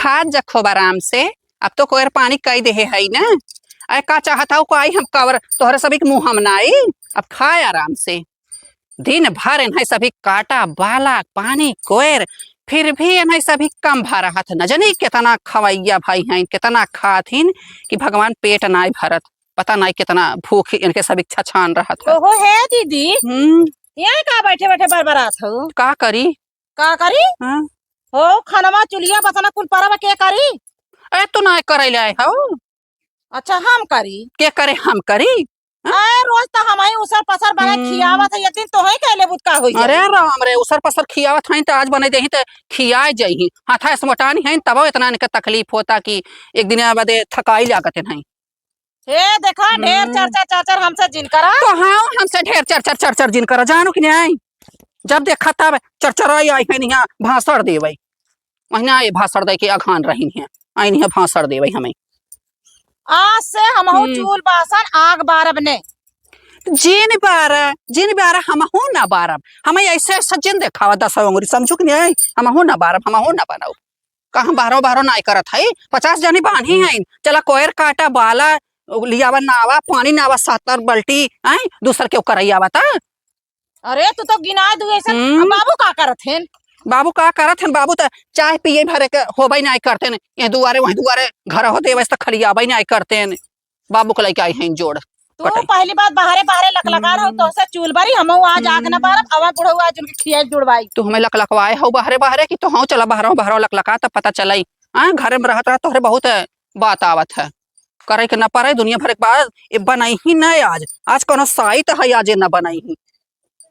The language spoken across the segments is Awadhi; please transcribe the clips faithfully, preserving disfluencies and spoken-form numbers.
खात जा खूब आराम से। अब तो कोयर पानी कई देहे है ना। अरे का चाहत हौ, कोई हम कवर तोहरे सभी के मुँह हम ना आई। अब खाए आराम से। दिन भर इन्हें सभी काटा, बाला, पानी, कोयर, फिर भी इन्हें सभी कम भा रहत है। न जानी कितना खवैया भाई हैं, कितना खात हिन कि भगवान पेट नाई भरत। पता नाई कितना भूख इनके सभी छछान रहत है। ओहो, हे दीदी, हम्म। यहाँ का बैठे बैठे बरबरात हो? का करी? का करी? हाँ। हो, खनवा, चुलिया, बसना कुल परब के करी? ए, तू ना करे ले आए हो। अच्छा, हम करी? के करे, हम करी? हाँ? ए, रोज तो हम ही उसर पसर बना हम्म। खियावत है, एक दिन तो ही कहले बुत का होई अरे जाई। राम रे, उसर पसर खियावत हैं तो आज बने देही तो खियाए जाई। हाथा से मोटानी है, तब इतना इनका तकलीफ होता कि एक दिन बदे थकाई लागत है। हे देखा, ढेर हम्म। चर्चा चर्चा हमसे जिन करा। तो हाँ, हमसे ढेर चर्चा चर्चा जिन करा, जानो कि नहीं? जब देखा तब चर्चा आई, आई है नहीं, भाषण देवे। महीना ये भाषण दे के अघान रही है, आई नहीं भाषण देवे हमें। आज से हमहू हम्म। चूल बासन आग बारब ने। जिन बारा, जिन बारा हमहू ना बारब। हमें ऐसे ऐसे जिन देखावा दस अंगुरी, समझू कि नहीं? हमहू ना बारब, हमहू ना बनाऊ। कहाँ बारह बारह नाई करत है, पचास जनी बान्ही हम्म। हैं। चला कोयर काटा, बाला लियावा, नावा, पानी नावा, सातर बाल्टी, हैं, दूसर के करैयावा ता। अरे, तू तो गिनाए दू ऐसन। हम्म। अब बाबू का करत हैं? बाबू का करत हैं? बाबू त चाय पिए भरे के होबे नाई करते हैं। ये दुआरे, वहीं दुआरे घर हो देवे, त खलियाबे नाई करते हैं। बाबू के लइके आई हैं जोड़। तू कटाई। पहली बात बाहरे, बाहरे लकलका रहो, हम्म। तोहसे चूल बारी, हमहू आज आग न हम्म। बारब, अवा बुढ़ऊ आज उनके खियाई जुड़वाई। तू हमें लकलकवाए हो बाहरे, बाहरे कि तो हाँ, चला बाहरों, बाहरों लकलका, तब पता चलाई। हाँ, घरे में रहत, रहत तोहरे बहुत बात आवत है। करे के न परे, दुनिया भर के बात, ये बनई ही न आज। आज कोनो साइत है, आज ये न बनई ही।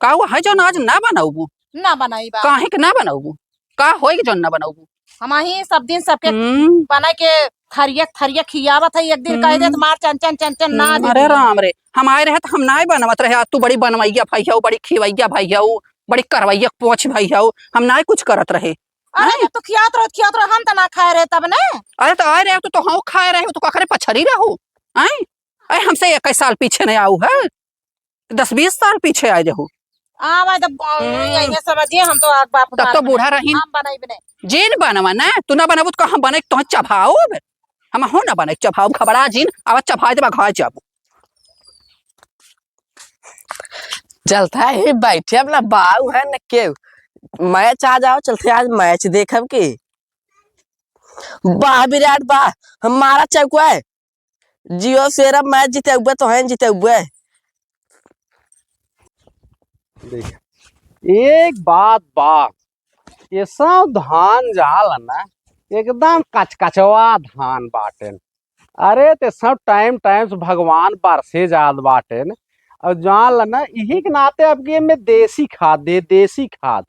का वो है जौन आज ना बनउबू? ना बनाई बा। काहे के ना बनउबू? का होई के जौन ना बनउबू? हमही सब दिन सबके हम्म। बनाई के थरिया थरिया खियावत है, एक दिन कह देत हम्म। मार चन चन चन चन ना हम्म, दे अरे दे। राम रे, हम आए रहे त हम नाय बनवत रहे, आज तू बड़ी बनवैया भई हऊ, बड़ी खिवैया भई हऊ, बड़ी करवैया पोछ भई हऊ, हम नाय कुछ करत रहे। अरे हैं? जब तू खियात रहो, खियात रहो, हम त ना खाए रहे तब ने। अरे त आए रहे तो, तो हम खाए रहे, तो कखरे पछरी रहू, हैं? अरे हमसे इक्कीस साल पीछे नहीं आऊ है। दस बीस साल पीछे आए जहू। आवा तब, हम्म। यही समझिए, हम तो आग बाप तब तो उतार बूढ़ा बने। रही। हम बनाई बने। जे न बनवा ना, तू ना बनबू तो हम बने, तो चबाओ बे। हम हो ना बने, चबाओ, घबरा जिन, अब चबाए देबा, घाय जाबू। चलता है, बैठे अपना बाऊ है न के, मैच आ जाओ, चलते आज मैच देखब की। वाह विराट वाह, हमारा चौका है। जियो शेर, अब मैच जीते हुए तो हैं, जीते हुए। देख, एक बात बा, ये सब धान जाल है ना, एकदम कचकचवा धान बाटेन। अरे, ते सब टाइम टाइम से भगवान बरसे जात बाटेन। और जान ल ना, इही के नाते अब ये में देसी खाद दे, देसी खाद,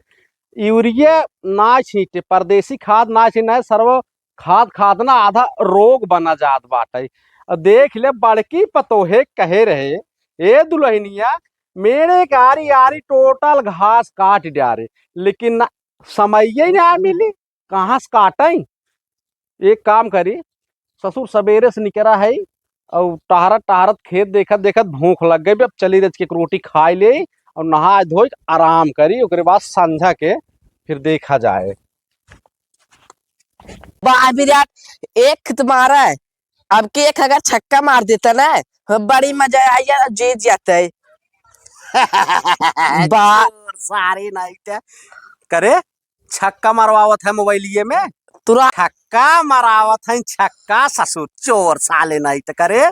यूरिया ना छींटे, परदेसी खाद ना छींटे, सर्व खाद खाद ना आधा रोग बना जात बाटे। अब देख ले, बड़की पतोहे कहे रहे, "ए दुल्हनिया, मेरे के आरी आरी टोटल घास काट डारे," लेकिन ना, समइये ना मिली, कहाँ से काटई? एक काम करी, ससुर सबेरे से निकरा है और टहरत टहरत खेत देखत देखत भूख लग गई, अब चली रच के एक रोटी खाई ले और नहाए धोए आराम करी, ओकरे बाद संझा के फिर देखा जाए। वाह विराट, एक तो मारा है, अब के एक अगर छक्का मार देता ना, बड़ी मजा आई यार, जीत जाता है। बा- चोर सारे नहीं थे। करे, छक्का मरवावत है मोबाइलिये में। तुरा- छक्का मरावत है, छक्का ससुर, चोर साले नहीं तो करे।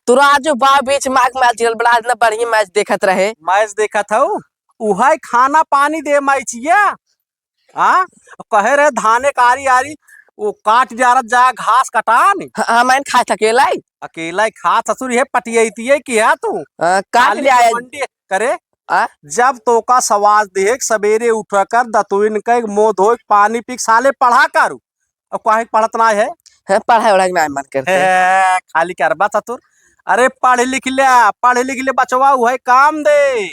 तुरा जो बा बीच माग मैच गिरल बड़ा, इतना बढ़िया मैच देखत रहे। मैच देखत हऊ, उहै खाना पानी दे मैचिया। हाँ, कहे रहे धाने कारी आरी, वो काट जारत जा घास कटान। हाँ, हाँ, मैं खाए अकेला ही। अकेला ही खा ससुर, ये पटियैतिये की है तू। हाँ, काट खाली ले आए। घमंडी करे। आ? जब तोका सवाज देख, सबेरे उठ कर दतुइन के मुंह धोए, पानी पी के साले पढ़ा करू। अब काहे के पढ़त ना है? है, पढ़ाई वढ़ाई के ना मन करते। है, खाली करबा ससुर। अरे पढ़ लिख ले, पढ़ लिख ले बचवा, उहै काम दे।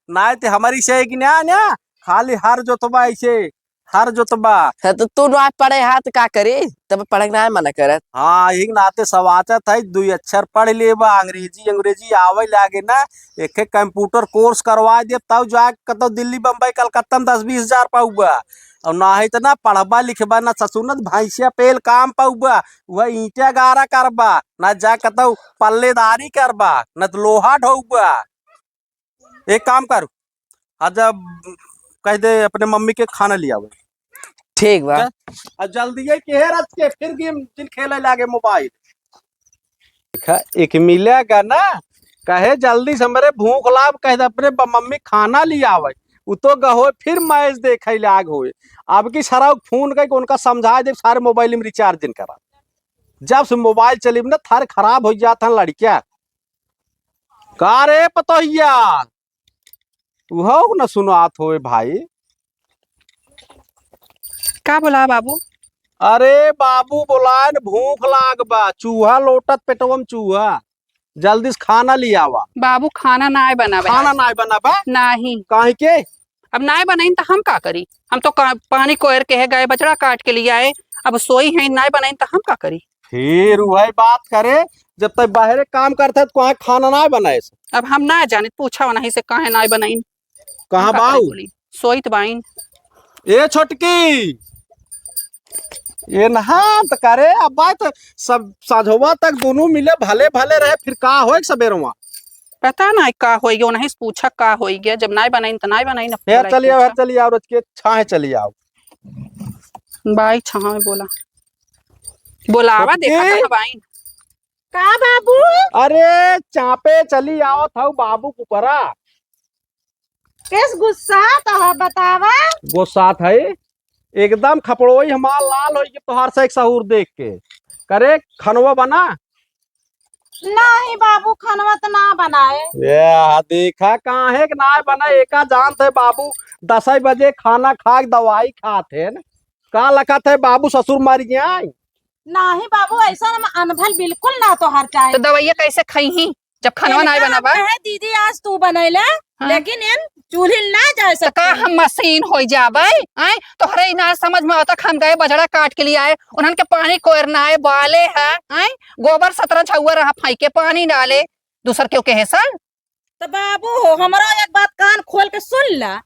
नाय ते हमरी से कि ना, ना, खाली हर जोतबा ऐसे, हर जोतबा। है तो तू ना पढ़े हा तो का करी? तब पढ़े के ना मना करत। हाँ, एक नाते सवाचत है, दुई अक्षर पढ़ लेबा, अंग्रेजी, अंग्रेजी आवे लागे ना, एक एक computer course करवा दे, तब जाके कतौ दिल्ली, बम्बई, कलकत्ता में दस बीस हजार पाउबा। और नाहीं त ना पढ़बा लिखबा, ना ससुर ना त भैंसिया पेल काम पउबा, वह ईंटे गारा करबा, ना जा कतौ पल्लेदारी करबा, ना त लोहा ढोबा। एक काम कर, आज अब कह दे अपने मम्मी के खाना लियावे। ठीक बा। जा, आ जल्दी ये के रच के फिर गेम जिन खेले लागे मोबाइल। देखा, एक मिलेगा ना, कहे जल्दी से हमरे भूख लाग, कह दे अपने ब-, मम्मी खाना लियावे। उ तो गहो फिर मैच देखे लाग होए। अब की सराउ फोन करके उनका समझा दे, सारे मोबाइल में रिचार्ज जिन करा। जब से मोबाइल चली ना, थारे खराब हो जात है लड़किया। का रे पतोहिया, उहौ न सुनात होए भाई। का बोला बाबू? अरे बाबू बोलाए न, भूख लाग बा, चूहा लोटत पेटवा में चूहा, जल्दी से खाना लियावा। बाबू खाना नाय बना बा। खाना नाय बना बा? नाहीं। काहे के? अब नाय बनाइन त हम का करी? हम तो का-, पानी कोयर के है, गाय बछड़ा काट के लियाए, अब सोई हैं, नाय बनाइन त हम का करी? फिर वही बात करे, जब तक बाहरे काम करते हैं, तो वहाँ खाना ना बनाए से। अब हम ना जाने, पूछा नहीं से काहे ना बनाइन। कहाँ हम का करे बाऊ? बोली? सोइत बाइन। ए छोटकी, ये नहा त करे, अब बात सब साझोवा तक दोनों मिले भले भले रहे, फिर का होए सबेरवा? पता ना का होई गयो, नहीं पूछा का होई गया, जब ना बनाइन त ना बनाइन, अब फिर बोला चली आओ, फिर पूछा। चली आओ, रोज के छाहे चली आओ। बाई छाहे बोला, बोलावा छोटकी। देखा कहाँ बाइन। का बाबू? अरे, चापे चली आवत हऊ बाबू कुपरा। केस गुस्सात ह, बतावा। गुस्सात है, एकदम खपड़ोई हमार लाल होई के तोहार से एक सहूर देख के। करे, खनवा बना? नहीं बाबू, खनवा त ना बनाए। या, देखा, काहे के ना बना, एका जानत है बाबू, दसई बजे खाना खा के दवाई खात है न। का लखत है बाबू, ससुर मर गया? नाही बाबू, ऐसा हम अनभल बिल्कुल ना तोहार चाहे। तो दवाइया कैसे खइही जब खनवा इनका नाय बनाबा? कहे, "दीदी, आज तू बनैले, हाँ। लेकिन इन चूल्हिल ना जाए तो का सकते।" हम मशीन होई जाबै? आय, तोहरे ही ना समझ में आवता कि हम गए बजड़ा काट के लिए आए, उन्हन के पानी कोरना है, बाले है, आय, गोबर सतरा झउआ रहा, फेंके पानी डाले, दूसर केहू कहे सर। त बाबू हो, हमरो एक बात कान खोल के सुन ला।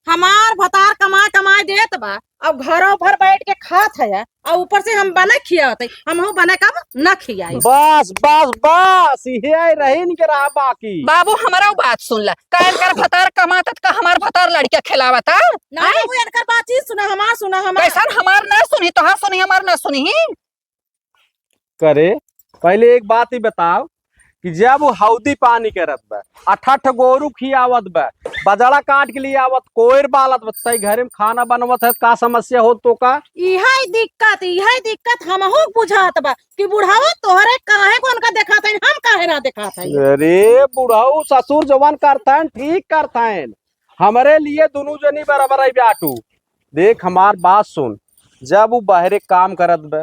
हमार भतार कमाए कमाए देत बा, अब घरो भर बैठ के खात है, और ऊपर से हम बने खियावत है, हमहू बने कब न खियाई। बस, बस, बस, इहे आई रही इनके रहा बाकी। बाबू, हमारा बात सुन ला। का इनकर भतार कमात त का हमार भतार लड़किया खिलावत है? ना आय? बाबू, इनकर बात ही सुना, हमार सुना, हमार। कैसन हमार ना सुनी, तोहार सुनी, हमार ना सुनी। करे, पहले एक बात ही बताओ कि जब वो हौदी पानी करत बा, अठठ गोरू खियावत बा, बजड़ा काट के लिए आवत, कोयर बालत बा, तई घरे में खाना बनवत है, का समस्या हो तो का? इहे दिक्कत, इहे दिक्कत हमहू बुझात बा कि बुढ़ावा तोहरे काहे को उनका देखात है, हम काहे ना देखात है? अरे बुढ़ऊ ससुर जवन करतन, ठीक करतन, हमरे लिए दुनू जनी बराबर आई बाटू। देख हमार बात सुन, जब उ बहरे काम करत बा,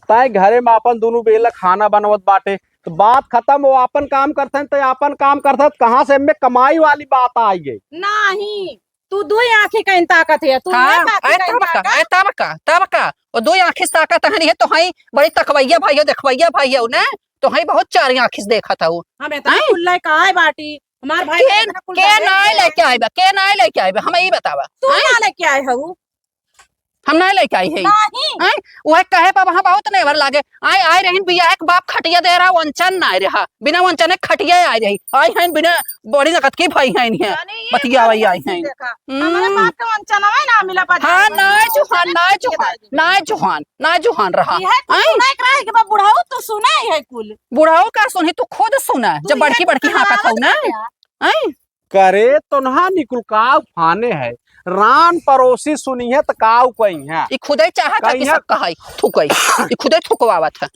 तय घरे में आपन दुनू बेला खाना बनवत बाटे, तो बात खत्म, वो आपन काम करत हैं, तय आपन काम करत हैं, कहाँ से एमे कमाई वाली बात आई गई? नाही, तू दुई आँखी कहीं ताकत है, तू हाँ, ये बात अरे कहीं तब का, ताकत? अरे तब का, तब का, वो दुई आँखी से ताकत है नहीं है, तो हई बड़ी तकवैया भाई हो, देखवैया भाई हो ना, तो हई बहुत चार आँखी से देखत हो। हम इतना हैं? कुल्ला काय बाटी, हमार भाई के, इतना कुल के बाटे नाय के लेके आए बा, के नाय लेके आए बा, हम ई बतावा। तू हैं? ना लेके आए हऊ। हम नाय लेके आई है। नहीं। हैं? वह कहे पर वहाँ बहुत नेवर लागे। आए, आए रहीन बिया एक बाप खटिया दे रहा, वंचन नाय रहा। बिना वंचन एक खटिया आए रही। आई हैं बिना बड़ी नकद की भाई हैं इन्हें। यानी ये बतियावा बात आई हैं। देखा। हम्म। हमारे बाप के वंचन हमें ना मिला बता। हाँ, नाय जुहान, नाय जुहान, नाय जुहान, नाय जुहान रहा। यह कुल हैं? सुनाई के रहे कि बा बुढ़ाऊ तू सुनाई है कुल। बुढ़ाऊ का सुनी, तू खुद सुना। तू जब बड़की, बड़की हाँ कथऊ ना। हैं? करे तो नहा निकुल काव फाने है, रान परोसी सुनी है त काव कही है। ई खुदे चाहत है कि कही है। सब कहाई, थुकई। ई खुदे थुकवावत है।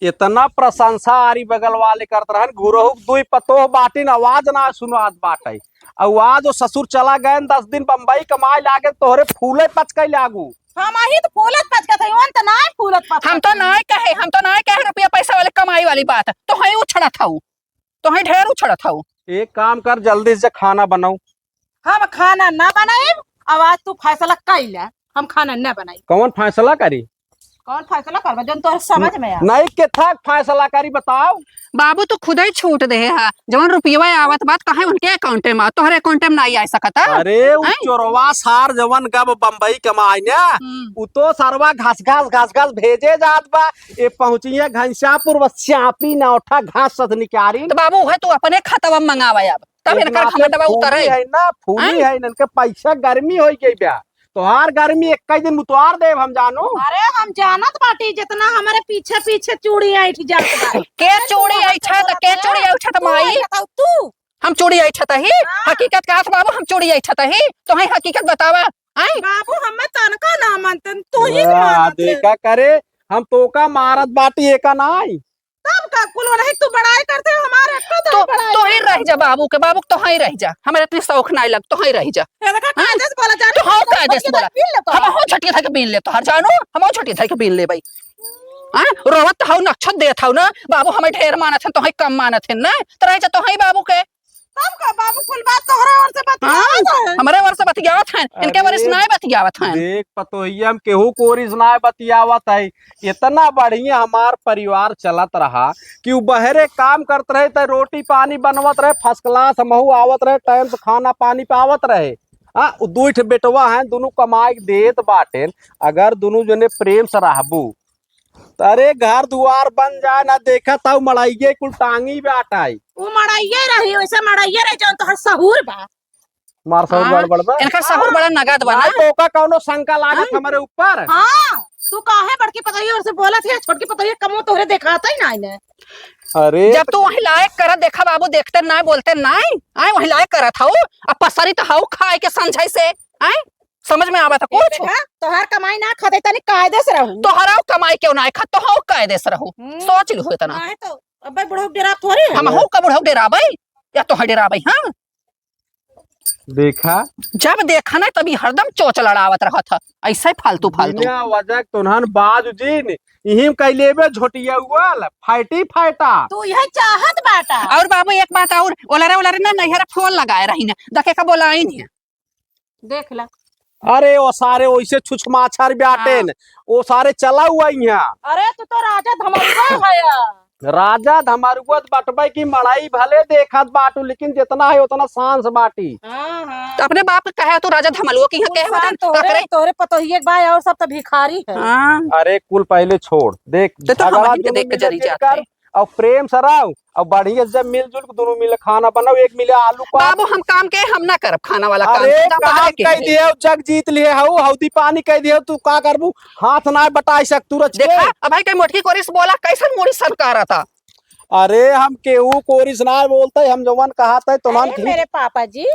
इतना प्रशंसा आरी बगल वाले करत रहन, घुरहु दुई पतोह बाटिन, आवाज ना सुनात बाटे। आवाज वो ससुर चला गए दस दिन बम्बई कमाए लागे, तोहरे फूले पचके लागू। हम ही तो फूलत पचकत है, ओन तो नाय फूलत पचकत हम तो है। नाय कहे, हम तो नाय कहे रुपया पैसा वाले कमाई वाली बात, तो हई उछड़त हऊ। तोहई ढेर उछड़त हऊ। एक काम कर, जल्दी से खाना बनाऊ। हम खाना ना बनाइब, अब आज तू फैसला कइला, हम खाना ना बनाइब। कौन फैसला करी? कौन फैसला करबा, जौन तोहरे समझ में आ? नहीं, केथा फैसला करी, बताओ। बाबू, तू खुदे छूट देहे हा, जौन रुपयवा आवत बा, काहे उनके अकाउंटे में, तोहरे अकाउंटे में नाई आ सकता? अरे, उ हैं? चोरवा सार जवन गब बम्बई कमाई ना, हम्म। उ तो सरवा घास घास, घास घास भेजे जात बा। ए पहुँचिए घनश्यामपुर, बस चापी नौठा घास सत निकारिन। तो बाबू, उहे तू अपने खतवा में मंगावा अब, तब एक इनका नाते खमटवा फूली उतरे। है ना, फूली हैं? है, इनके पैसा गर्मी होई गई बा। तोहार गर्मी एक ही दिन उतार देब हम, जानू। अरे, हम जानत बाटी, जितना हमरे पीछे पीछे चूड़ी ऐंठ जात बा। के अरे, चूड़ी तू ऐंठत, के चूड़ी ऐंठत, तू माई? ऐंठत हऊ तू। हम चूड़ी ऐंठत ही? हाँ। हकीकत कहत बाबू, हम चूड़ी ऐंठत ही। तोहई हकीकत बतावा, आय? बाबू, हमें तनका ना मानतन, तू ही आ, मानत है। देखा करे, हम तोका मारत बाटी, एका नाई। तब का कुल नहीं तू बड़ाई करते, हमारे एक्को तो तो, बड़ाई तो ही करते। रह जा बाबू के, बाबू के तो ही रह जा। हमारे इतनी शौक नाई लग, तो ही रह जा। ये देखा, हाँ? कायदे से बोला जाने तो हो, कायदे से बोला। बीन ले तो। हम हो झटिया धर के बीन ले तो हर जानू, हम हो झटिया धर के बीन ले भाई। हाँ, रोवत हऊ, नक्षत देत हऊ ना, बाबू हमें ढेर मानत हैं, तो ही कम मानत हैं ना, तो रह जा तो ही बाबू के। तब का बाबू, कुल बात तोहरे ओर से हाँ, बतियावत है। हमरे ओर से बतियावत हैं, इनके अरे, ओर से नाय बतियावत हैं। देख पतोहिया, हम केहू के ओर से नाय बतियावत है। इतना बढ़िया हमार परिवार चलत रहा कि उ बहरे काम करत रहे, त रोटी पानी बनवत रहे, first class, हमहू आवत रहे, time से खाना पानी पावत रहे। हाँ, उ दुई ठे बेटवा हैं, दुनू कमाई के देत बाटेन। अगर दुनू जने प्रेम से रहबू, त अरे घर दुआर बन जाए ना, देखत हऊ मड़इये कुल टांगी बाटाई। उ मड़इये रही, वैसे मड़इये रही, जौन तोहर सहूर बा। मार सहूर हाँ, गड़बड़ बा। इनका सहूर हाँ। बड़ा नगद बा ना। भाई, तोका कौनो शंका लागत हाँ। हमरे ऊपर? हाँ, तू काहे बड़की पतोहिया ओर से बोलत है, छोटकी पतोहिया कमो तोहरे देखात ही ना इन्हें। अरे जब तो तू वही लायक करत देखा बाबू, देखते ना, बोलते ना, आए वही लायक करत हऊ, अब पसरी तो हऊ खाए के समझे से, आए समझ में आवत है ये कुछ? देखा, तोहार कमाई ना खाते तनी कायदे से रहू। तोहरा कमाई क्यों ना खा, तोहू कायदे से रहू। हम्म। सोच लिहो इतना। काहे तो अब्बे बुढ़ऊ डेरा थोड़ी है। हम हो का बुढ़ऊ डेराबै? या तोहई डेराबै, हाँ? देखा। जब देखा ना तभी हरदम चोच लड़ावत रहत ह, ऐसे फालतू फालतू। बिना वजह तोन्हन बाज जिन, इहिम कह लेबे झोटिया उअल, फाइटी फाइटा। तू यह चाहत बाटा। और बाबू एक बात और, ओलरे ओलरे ना नैहर फोन लगाए रही ना, दके का बोलाइन है। देख ला। अरे, ओ सारे ओइसे छुछमाछर बाटेन, हाँ। ओ सारे चला हुआ इहाँ। अरे, तू तो राजा धमरुआ है। राजा धमरुआ त बटबै की मड़ई भले देखत बाटू, लेकिन जितना है उतना सांस बाटी। हाँ, हाँ। तो अपने बाप के कहे तू राजा धमलुआ की यहाँ कुल कहे शांत होतन, हो रे, तकरे। तोहरे पतोहिए के भाई और सब तो भिखारी है। हाँ। अरे, कुल पहले छोड़, देख, तो, तो झगड़ा हमनी के दुनू देख के मिले जरी जात जिनकर, है। और प्रेम से रहो, और बढ़िया से जब मिलजुल के दुनू मिले खाना बनाओ, एक मिले आलू का। बाबू, हम काम के, हम ना करब खाना वाला काम, अरे, सीधा बाहर काम के कह है। दियो, जग जीत लिए हऊ, हौदी पानी कह दियो, तू का करबू? हाथ ना बटाई सक तू रच के। देखा, अब भाई कहीं मोटकी कोरिस बोला, कैसन मुड़ी सरकारता। अरे, हम केहू कोरिस ना बोलते, हम जवन कहत है, तो मान अरे, की। मेरे पापा जी,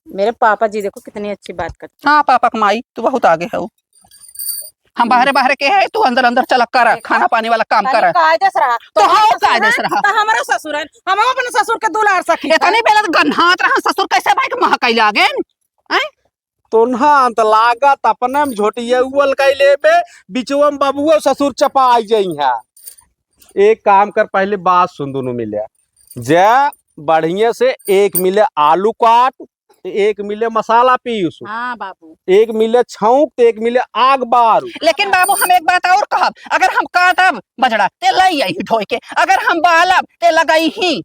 मेरे पापा जी देखो कितनी अच्छी बात करते हैं। हाँ, पापा के माई, तू बहुत आगे है। हम बाहरे बाहरे के है, तू अंदर अंदर चला कर, देखा? खाना पानी वाला काम तनी कर। कायदे से रहा। तो हाँ, तोहरा कायदे से ससुर है, रहा। तो हमारा ससुर है, हम अपने ससुर के दुलार सखी है। इतनी बेला तो गन्हात रहा, ससुर कैसे भाई के महकई लागेन? हैं? तो ना अंत लागत अपने में झोटिया उवल कई लेबे, बिचवा में बबुआ ससुर चपा आई जाई है। एक काम कर, पहले बात सुन, दोनों मिले जा बढ़िया से, एक मिले आलू काट, एक मिले मसाला पीस, हाँ बाबू। एक मिले छौंक, तो एक मिले आग बारू। लेकिन बाबू, हम एक बात और कहब, अगर हम काटब बजड़ा, ते लई आई ढोई के, अगर हम बालब, ते लगई ही।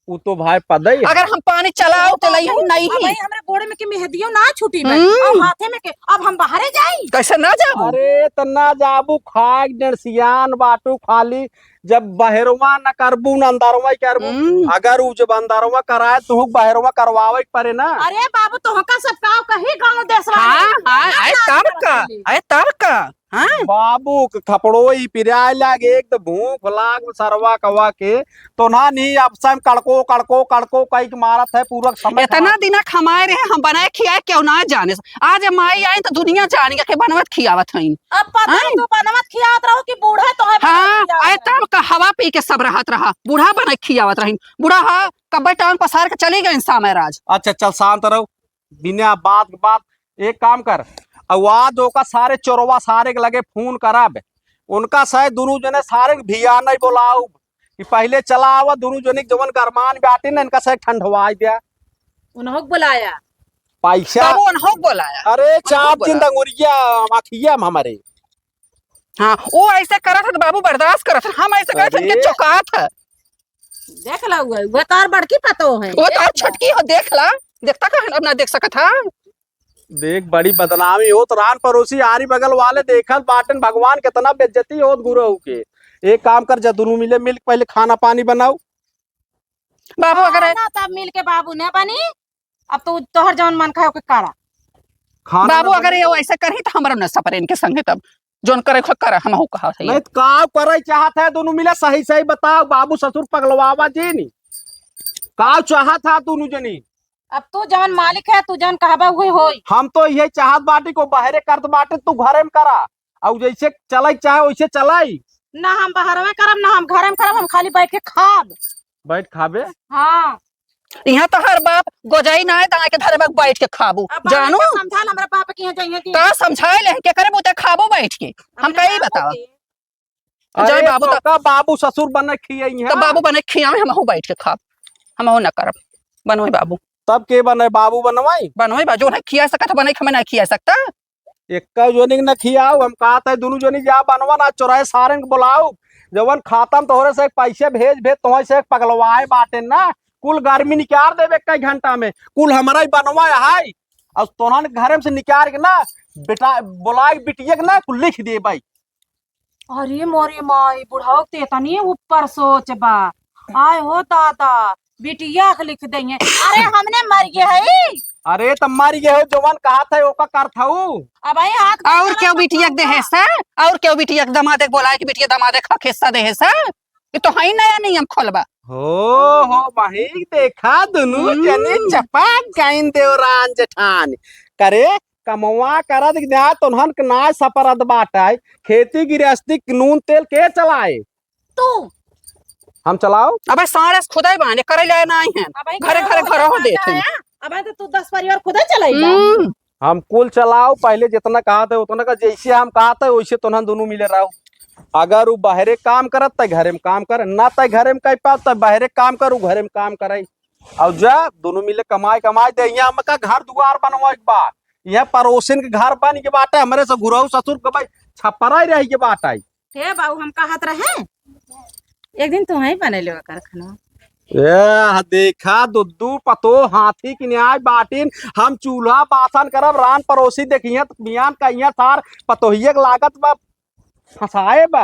उ तो भाई पदई है। अगर हम पानी चलाओ, ते लई ही नहीं अब ही। भाई, हमरे गोड़े में के मेहदियो ना छूटी बा, हम्म। और हाथे में के, अब हम बाहरे जाई? कैसे ना जाबू? अरे, त ना जाबू, खाए डेढ़ सियान बाटू खाली। जब बहरवा न करबू, न अंदरवा ही करबू। हम्म। अगर उ जब अंदरवा कराए, तो बहरवा करवावे के पड़े ना। अरे बाबू, तोहका सब का कही गाँव देश वाले? हाँ, हाँ, अरे तब का, अरे तब का, हाँ? बाबू के खपड़ो ही पिराए लागे, एक तो भूख लाग सरवा कवा के, तो ना नहीं, अब सम कड़को, कड़को, कड़को कई के मारत है पूरा समय इतना खराब। दिना खमाए रहे, हम बनाए खियाए क्यों ना जाने। आज माई आई तो दुनिया जान गया कि बनवत खियावत हईन। अब पता हैं? तू बनवत खियावत रहो कि बूढ़ा तोहे बनवत हाँ, खियावत आए रहो? तब का हवा पी के सब रहत रहा। बूढ़ा बने खियावत रहीन। बूढ़ा हा, कब्बे टांग पसार के चली गईन सामय राज। अच्छा, चल शांत रहो। बिना बात के बात, एक काम कर, आवाज ओका सारे चोरवा सारे के लगे फोन करब। उनका से दुनू जने सारे के भिया नहीं बोलाऊ कि पहले चला आवा, दुनू जने के जवन गरमान बाटे ना, इनका से ठंडवाई दिया। उन्हों के बुलाया। पैसा। बाबू, उन्हों के बुलाया। अरे, उन्हों चाप के दिन बुलाया। डंगुरिया, आँखिया में हमारे। हाँ, वो ऐसे करत है तो बाबू बर्दाश्त करत है, हम ऐसे करत है, अरे। इनके चौकात है। देख ला, उहे, उहे तोर बड़की पतोह है। वो तोर छोटकी हो, देख ला, देखता का हम ना देख सकत है। देख, बड़ी बदनामी होत, रान परोसी आरी बगल वाले देखत बाटेन, भगवान कितना बेइज्जती होत गुरहू के। एक काम कर, जा दुनू मिले मिल के पहले खाना पानी बनाऊ। बाबू अगर हाँ, ना तब मिल के बाबू न बनी, अब तो तोहर जौन मन खाए ओके करा। खाना बाबू ना अगर बनी ये तो। ऐसे करही तो हमरा न सपरे इनके संगे, तब जौन करे खो करा, हम हो कहा है। नहीं तो का करे चाहत है दुनू मिले, सही सही बताओ, बाबू ससुर पगलवावा जी नी, का चाहत है दुनू जनी? अब तू जवन मालिक है, तू जवन कहबा उहे होई। हम तो इहे चाहत बाटी को बहरे करत बाटे, तू घरे में करा। अउ जैसे चलाई चाहे वैसे चलाई। ना हम बहरवे करब, ना हम घरे में करब, हम खाली बैठ के खाब। बैठ खाबे? हाँ। यहाँ तो हर बाप गोजाई ना है, दाई के धरे में बैठ के खाबू। अब बाहर जानू? के समझा ले, हमरा बाप के यहाँ जाइए कि का समझाए ले, के करे बूते खाबो बैठ के? हम अपने कई बाप बतावा? के। जाए अरे, बाबू तो त-, का बाबू ससुर बने खियाई हैं? तब बाबू बने खियावे, हमहू बैठ के खाब, हमहू ना करब। बनोई बाबू। तब के बने, बाबू बनवाई? बनोई बा, जो है खिया सकत, बने के हमें ना खिया सकता। एक्का जोनी के न खियाऊ, हम कहत है दुनू जोनी जा बनवा ना, चोराए सारन के बुलाऊ, जवन खाता में तोहरे से एक पैसे भेज भेज, तोहरे से एक पगलवाए बाटे ना, कुल गर्मी निकाल देबे एक घंटा में, कुल हमरा ही बनवा है। और तोहन घरे में से निकाल के ना, बेटा, बुलाए बिटिया के ना, कुल लिख देबे। अरे मोरे माई, बुढ़ऊ के तो इतनी ऊपर सोच बा। आय हो दादा, बिटिया के लिख देइहैं। अरे हमने मर गए है। अरे त मर गए हो, जवन कहत है ओका करत हऊ। अब आई हाथ और क्यों बिटिया के देहे सा? और क्यों बिटिया के दमादे के बोलाए कि बिटिया दमादे खा खिस्सा देहे सा? ये तो है नया नियम खोलबा। हो, हो, बहिन, देखा दुनू हम्म। जने चपक गइन देवरान जेठान। करे, कमवा करत कि ना, तोहन के ना सपरत बाटै, खेती गृहस्थी के नून तेल के चलाए? तू। हम चलाओ? अबे सारे से खुदै बाने, करे ले नाहीं है। अबे घरे, घरे, घरे हो देत है। अबे तो तू दस परिवार खुदै चलाइबा। हम्म। हम कुल चलाओ, पहले जितना कहत है उतना का, जैसे हम कहत है वैसे तोहन दुनू मिले रहो। अगर उ बहरे काम करत त घरे में काम करे, ना त घरे में कह पाओ त बहरे काम करू, घरे में काम करे। और जा दुनू मिले कमाई, कमाई दे। यहाँ हमका घर दुआर बनवाए के बा, यहाँ पड़ोसिन के घर बन के बाटे, हमरे से घुरहू ससुर के भाई छपरा ही रह के बाटे। हे बाबू, हम कहत रहे, एक दिन तू ही बने लेवा कर खाना। ए, देखा, दुद्दू पतोह हाथी की न्याय बाटिन। हम चूल्हा बासन करब, रान पड़ोसी देखिहैं त बिहान कहिहैं सार पतोहिए के लागत बा, फंसाए बा।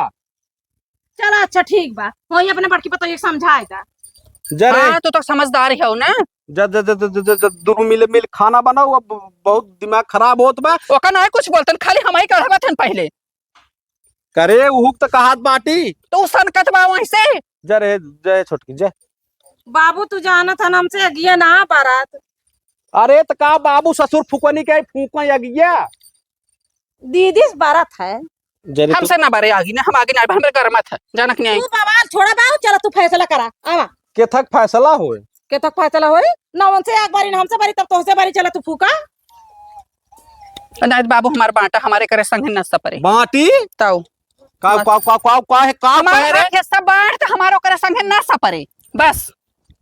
चला, अच्छा, ठीक बा, वही अपने बड़की पतोहिए के समझाए दा। जरे। हाँ, तू तो समझदार ही हो ना। ज, ज, ज, दुनू मिले मिल खाना बनाओ, अब बहुत दिमाग खराब होत बा। ओका ना कुछ बोलतन, खाली हम ही कहबत हन पहले। करे, उहुक त कहत बाटी। तो उ सनकत बा वहीं से। जरे, जय छोटकी, जय। बाबू, तू जानत हन, हमसे अगिया ना बारात। अरे, त का बाबू ससुर फुकनी के फूकन अगिया? दीदी से बारात है। जरे, तू हमसे ना बारे आगी ना, हम आगे ना, हमरे गरमत है, जानक नहीं आई। तू बवाल छोड़ा बाबू, चला तू फैसला करा, आवा। केथक फैसला होए? केथक फैसला होए? ना उनसे एक बारी, ना हमसे बारी, तब तोहसे बारी, चला तू फूका। नहीं त बाबू, हमार बांटा हमरे करे संगे न सपरे। बांटी? तौ। का, बस। का, का, का, का है, का हमार कहे रे? हक हिस्सा बांट त हमार ओकरे संगे न सपरे। बस।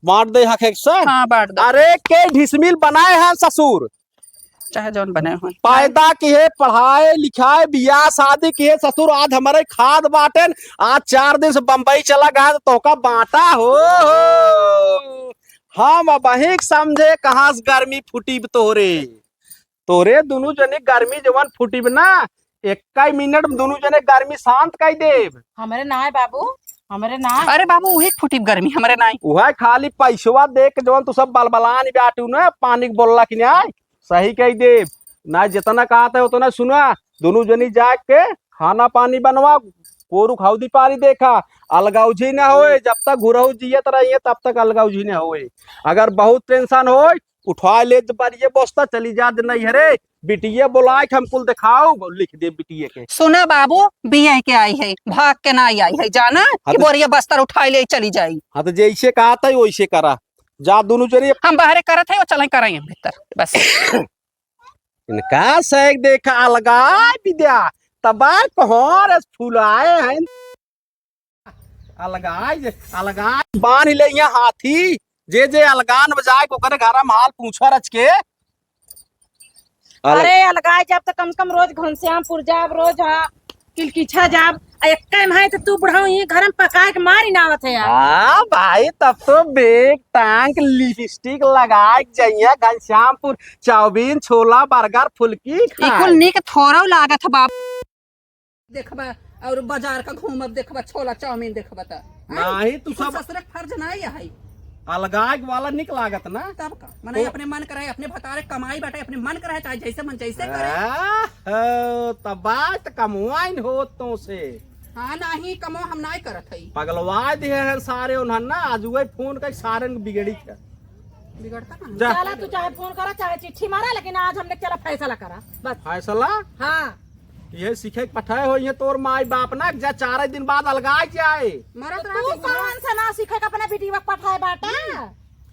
बांट दे हक हिस्सा? हाँ, बांट दो। अरे, के ढिसमिल बनाए हैं ससुर? चाहे जौन बने होए। पैदा किहे, पढ़ाए, लिखाए, बियाह, शादी किहे ससुर, आज हमरे खाद बाटेन, आज चार दिन से बम्बई चला गया त तोहका बांटा हो, हो। हम अबहीं समझे कहाँ से गर्मी फूटी तोहरे। तोरे दुनू जने गर्मी जवन फूटिब ना, एक्कै मिनट में दुनू जने गर्मी शांत कइ देब। हमरे नाय बाबू, हमरे नाय। अरे बाबू, उही फूटिब गर्मी, हमरे नाय। उहे खाली पैसवा दे के जवन तू सब बलबलान बाटू ना, पानी के बोलला कि नाय, सही कइ देब। ना जितना कहत है उतना सुना, दुनू जनी जाके खाना पानी बनवा, कोरू खाउदी पारी देखा, अलगौझी ना होए, जब तक घुरहू जियत रहिए तब तक अलगौझी ना होए। अगर बहुत tension होए, उठवा ले बरिये बस्ता, चली जा दे नैहरे, बिटिये बोलाए के हम कुल देखाओ, लिख दे बिटिये के। सुना बाबू, बियाह के आई है, भाग के ना आई है, जाना हाँ कि तो बोरिया बस्तर उठाए ले चली जाई। हाँ तो जैसे कहत है वैसे करा, जा दुनू जनी। हम बाहरे करत है, वो चले कराई भीतर, बस। इनका सैक देखा अलगा विद्या, तबार कोहर फुलाए हैं। अलगाई, अलगाई बांध ले यहाँ हाथी, जे जे अलगान बजाए ओकरे घर में हाल पूछा रच के। अल- अरे अलगाई जब तो कम से कम रोज घनश्यामपुर जाब, रोज हाँ किलकिछा जाब, आ एक टाइम है तो तू बुढ़ऊ ये घर में पकाए के मारी ना आवत है यार। हाँ भाई, तब तो बेग टांग लिपस्टिक लगाए के जाइए घनश्यामपुर, चाउमीन, छोला, बर्गर, फुल्की ई खाए। कुल नीक थोड़ो लागत है बाप। देखबा और बाजार का घूमब, देखबा छोला चाउमीन देखबा त। हाँ? नहीं, तू ई कुल सब ससुरे के फर्ज ना ही है। अलगाए वाला निक लागत ना। तब का? मने तो अपने मन करे, अपने भतारे कमाई बाटे, अपने मन करे, चाहे जैसे मन जैसे करे। आह, तब बात कमवाइन हो तो से। हाँ, नहीं कमो हम नहीं करत हई। पगलवा दे हैं सारे उन्हन ना, आज वही फोन कर सारे बिगड़ी थे। बिगड़ता कहाँ? जा। चला तू चाहे फोन करा, चाहे चिट्ठी मारा, लेकिन आज हमने चला फैसला करा, बस। फैसला? हाँ। ये सीखे के पठाए हो ये तोर माई बाप ना, जा चार दिन बाद अलगाए जाए। मरत तो रहा तू के बुढ़ा। कौन सा ना सीखे के अपना बेटी बा पठाए बाटा?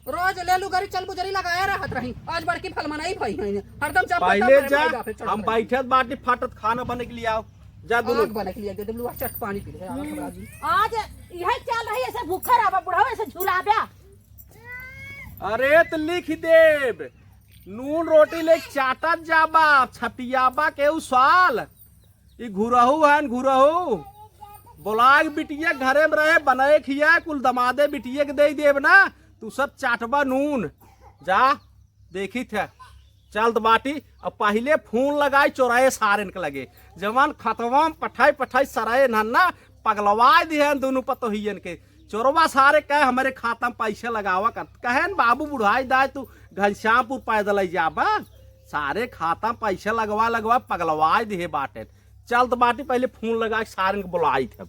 रोज ले लू गरी चल बुजरी लगाए रहत रही, आज बड़की फलमनाई भई है, हरदम जा पहिले पता जा, माई बाप है, चढ़ हम पड़ी। बैठत बाटी फाटत खाना बने के लिए आओ, जा दुनू। आग बने के लिए दे दे, लुआ चट पानी पी ले, आग हम्म। बना दी। आज यही चल रही, ऐसे भूखा रहबा बुढ़ऊ, ऐसे झुराब्या। अरे त लिख देब, नून रोटी ले चाटत जाबा, छपियाबा के उ साल। ई घुरहू हन, घुरहू। बोलाए बिटिया घरे में रहे, बनाए खिया, कुल दमादे बिटिया के दे देब ना, तू सब चाटबा नून। जा, देखी थे, चलत बाटी। अब पहिले फोन लगाई चोराए सारन के लगे, जवन खतवा में पठाई पठाई सराए नन्ना पगलवाए दिहन दोनों पतोहियन के। चोरवा सारे कहे हमरे खाता में पैसा लगावा कर, कहेन बाबू बुढ़ाई दाए तू घनश्यामपुर पैदल ही जाबा, सारे खाता में पैसा लगवा लगवा पगलवाए दिहे बाटे। चलत बाटी पहिले फोन लगा के सारन के बोलाई थे।